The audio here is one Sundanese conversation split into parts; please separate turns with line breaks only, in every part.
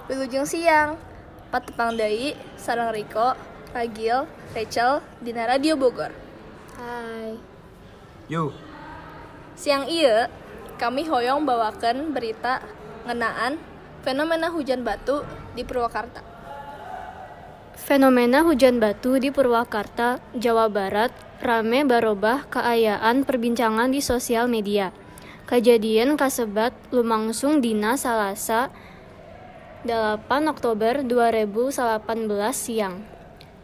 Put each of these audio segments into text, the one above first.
Wilujeng siang. Patepang deui sareng Riko, Ragil, Rachel dina Radio Bogor.
Hai.
Yo.
Siang ieu kami hoyong bawakeun berita ngeunaan fenomena hujan batu di Purwakarta.
Fenomena hujan batu di Purwakarta, Jawa Barat, rame barobah kaayaan perbincangan di sosial media. Kajadian kasebat lumangsung dina Salasa 8 Oktober 2018 siang.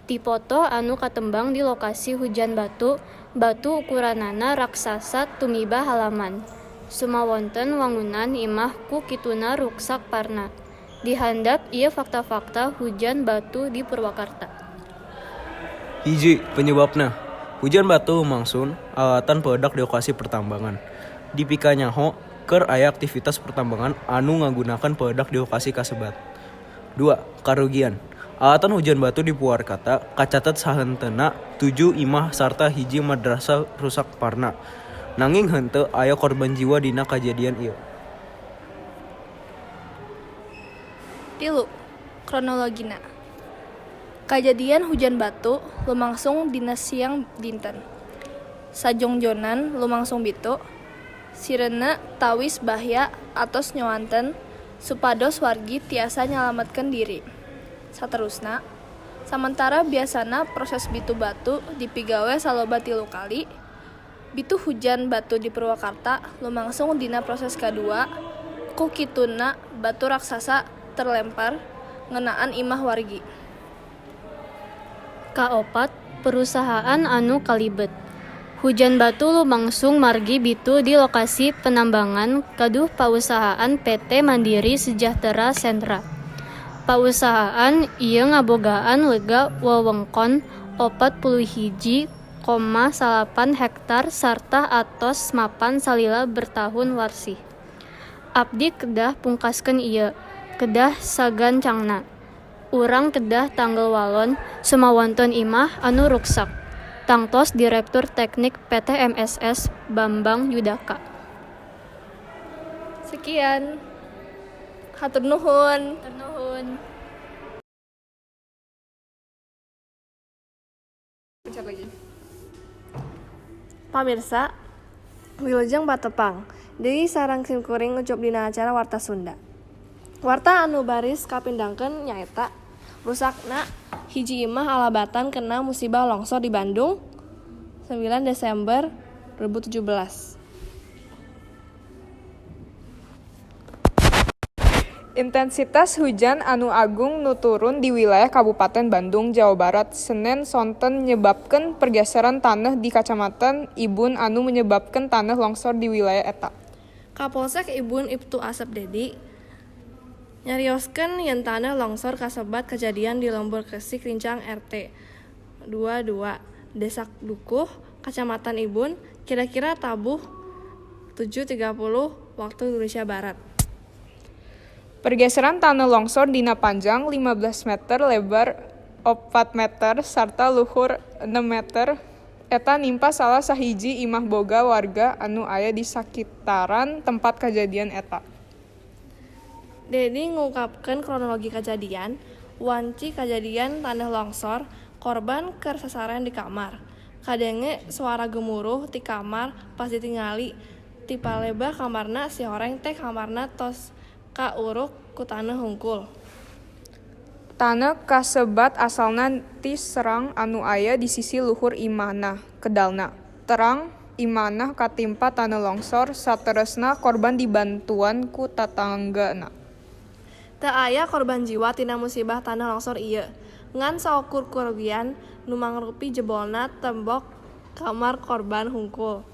Ti poto anu katembang di lokasi hujan batu, batu ukuranana raksasa tumiba halaman. Sumawonten wangunan imah ku kituna ruksak parna. Di handap ieu fakta-fakta hujan batu di Purwakarta.
1, penyebabna. Hujan batu mangsun alatan peledak di lokasi pertambangan. Dipikanyaho keur aya aktivitas pertambangan anu ngagunakeun peledak di lokasi kasebat. 2, karugian. Alatan hujan batu di Purwakarta kacatet sahenteuna 7 imah sarta 1 madrasah rusak parna. Nanging henteu aya korban jiwa dina kajadian ieu.
3, kronologina. Kajadian hujan batu lumangsung dina siang dinten. Sajongjonan lumangsung bitu, sirene tawis bahya atos nyuanten supados wargi tiasa nyalametkeun diri. Saterusna, samantara biasana proses bitu batu dipigawe saloba 3 kali, bitu hujan batu di Purwakarta lumangsung dina proses kadua ku kituna batu raksasa terlempar ngeunaan imah wargi.
4, perusahaan anu kalibet. Hujan batu lumangsung margi bitu di lokasi penambangan kaduh pausahaan PT Mandiri Sejahtera Sentra. Pausahaan ieu ngabogaan lega wewengkon 41,8 hektar sarta atos mapan salila bertahun warsih. Abdi kedah pungkaskeun ieu, kedah sagancangna. Urang kedah tanggel walon sumawonten imah anu ruksak. Tangtos Direktur Teknik PT MSS Bambang Yudaka.
Sekian. Hatur nuhun.
Hatur nuhun.
Pencet lagi.
Pamirsa, wilujeng patepang. Deui sareng simkuring ucup dina acara Warta Sunda. Warta anu baris kapindangkeun nyaeta rusakna 1 imah alabatan kena musibah longsor di Bandung 9 Desember 2017.
Intensitas hujan anu agung nu turun di wilayah Kabupaten Bandung, Jawa Barat, Senen sonten nyebabkeun pergeseran taneuh di Kacamatan Ibun anu menyebabkeun taneuh longsor di wilayah eta.
Kapolsek Ibun Iptu Asep Dedi nyarioskeun yen taneuh longsor kasebat kajadian di Lembur Kesik Rincang RT 22 Desa Dukuh, Kacamatan Ibun, kira-kira tabuh 7.30 waktu Indonesia Barat.
Pergeseran tanah longsor dina panjang 15 meter, lebar 4 meter, sarta luhur 6 meter, eta nimpa salah sahiji imah boga warga anu aya di sakitaran tempat kajadian eta.
Dedi ngungkapkeun kronologi kajadian, wanci kajadian tanah longsor, korban keur sasaren di kamar. Kadenge suara gemuruh ti kamar pas ditingali ti palebah kamarna si horeng teh kamarna tos kauruk ku taneuh hungkul.
Taneuh kasebat asalna ti serang anu aya di sisi luhur imahna, kedalna. Terang imahna katimpa taneuh longsor, sateresna korban dibantuan ku tatanggana.
Teu aya korban jiwa tina musibah tanah longsor ieu, ngan saukur karugian nu mangrupi jebolna tembok kamar korban hungkul.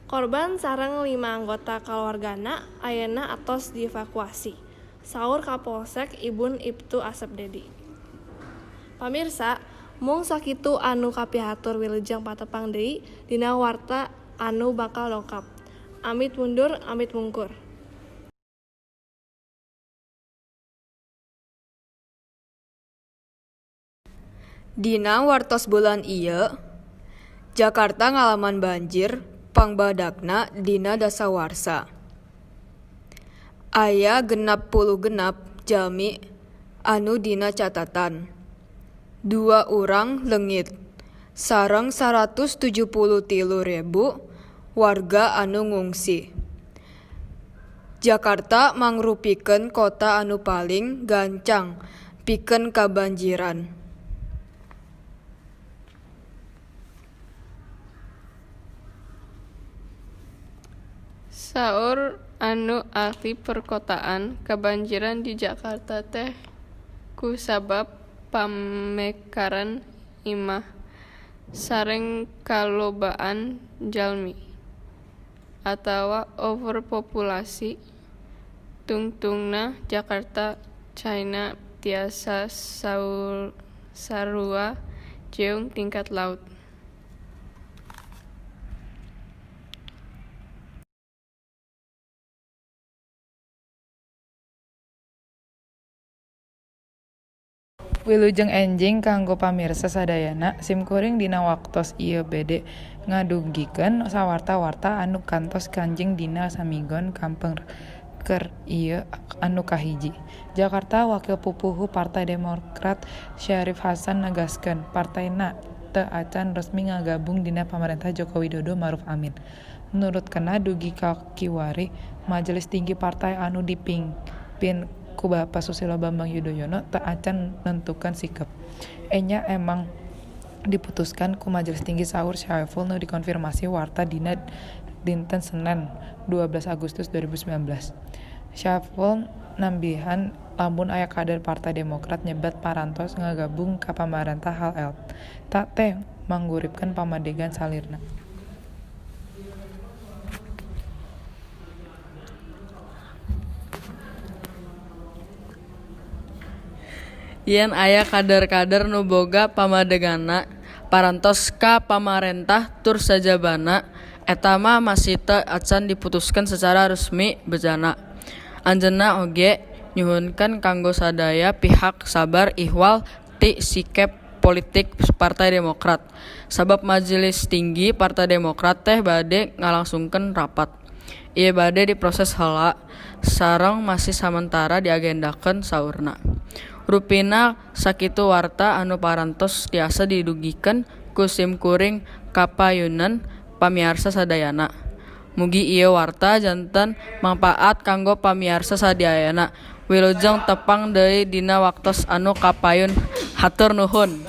Korban sareng 5 anggota kaluargana ayeuna atos dievakuasi, saur Kapolsek Ibun Iptu Asep Dedi. Pamirsa, mung sakitu anu kapihatur wilujeng patepang deui dina warta anu bakal dongkap. Amit mundur, amit mungkur.
Dina wartos bulan ieu, Jakarta ngalaman banjir pangbadakna dina dasawarsa. Aya 66 jalmi anu dina catatan. Dua urang leungit, sareng 173.000 warga anu ngungsi. Jakarta mangrupikeun kota anu paling gancang pikeun kabanjiran.
Saur anu ahli perkotaan, kabanjiran di Jakarta teh kusabab pamekaran imah sareng kalobaan jalmi atawa overpopulasi. Tungtungna Jakarta caina tiasa sarua jeung tingkat laut.
Wilujeng enjing kanggo pamirsa sadayana simkuring dina waktos ieu bade ngadugikeun sawarta warta anu kantos kanjeng dina saminggon kapengker ieu. Anu kahiji, Jakarta Wakil pupuhu Partai Demokrat Syarif Hasan negaskeun partainya teu acan resmi ngagabung dina pamarentah Joko Widodo-Ma'ruf Amin. Nurutkeunna dugi ka kiwari Majelis Tinggi Partai anu dipingpin ku Bapa Susilo Bambang Yudhoyono teu acan nentukeun sikep. Enya emang diputuskan ku Majelis Tinggi, saur Syaiful nu dikonfirmasi warta dina dinten Senen 12 Agustus 2019. Syaiful nambihan lamun aya kader Partai Demokrat nyebat parantos ngagabung ka pamarentah hal eta teh mangguripkeun pamadegan salirna.
Yen aya kader-kader nu boga pamadeganna parantos ka pamarentah tur sajabana eta mah masih teu acan diputuskeun secara resmi, bejana. Anjeunna oge nyuhunkeun kanggo sadaya pihak sabar ihwal ti sikep politik Partai Demokrat sabab Majelis Tinggi Partai Demokrat teh bade ngalangsungkeun rapat. Ieu bade diproses heula sareng masih samentara diagendakeun, saurna. Rupina sakitu warta anu parantos tiasa didugikeun ku simkuring kapayunan pamiarsa sadayana. Mugi ieu warta janten mangpaat kanggo pamiarsa sadayana. Wilujeng tepang deui dina waktos anu kapayun. Hatur nuhun.